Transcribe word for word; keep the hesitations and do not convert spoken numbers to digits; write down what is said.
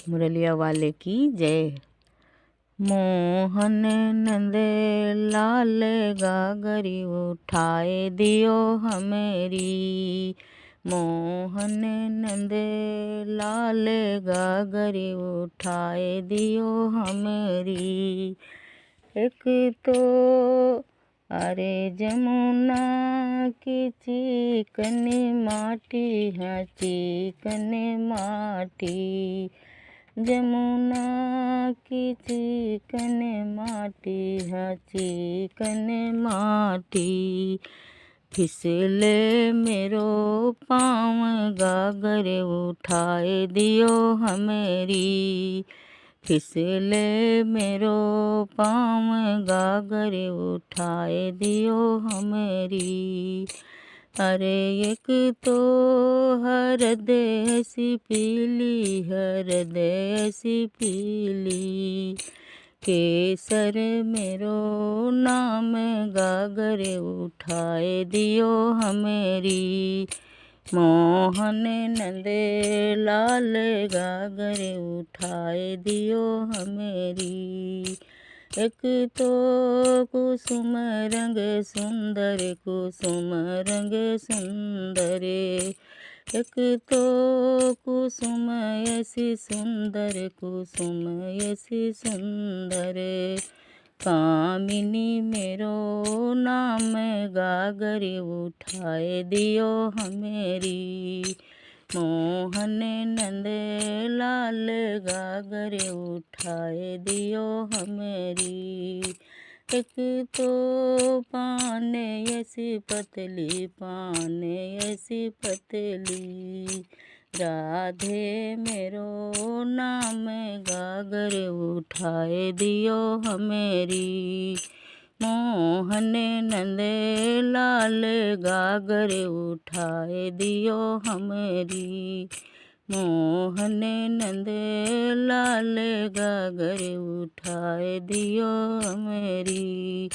मुरलिया वाले की जय। मोहन नंद लाल गागरी उठाए दियो हमरी, मोहन नंद लाल गागरी उठाए दियो हमरी। एक तो अरे जमुना की चिकन माटी है, चिकन माटी, जमुना की चिकन माटी है, चिकन माटी। फिसले मेरो पाँव, गागर उठाए दियो हमरी, फिसले मेरो पाँव, गागर उठाए दियो हमरी। अरे एक तो हरद ऐसी पीली, हरद ऐसी पीली, केसर मेरो नाम, गागर उठाए दियो हमरी। मोहन नंद लाल गागर उठाए दियो हमरी। एक तो कुसुम रंग सुंदर, कुसुम रंग सुंदर, एक तो कुसुम ऐसी सुंदर, कुसुम ऐसी सुंदर, कामिनी मेरो नाम, गागर उठाए दियो हमरी। मोहन नंद लाल गागर उठाए दियो हमरी। एक तो पान ऐसी पतली, पान ऐसी पतली, राधे मेरो नाम, गागर उठाए दियो हमरी। मोहन नंद लाल गागर उठाए दियो हमरी। मोहन नंद लाल गागर उठाए दियो हमरी।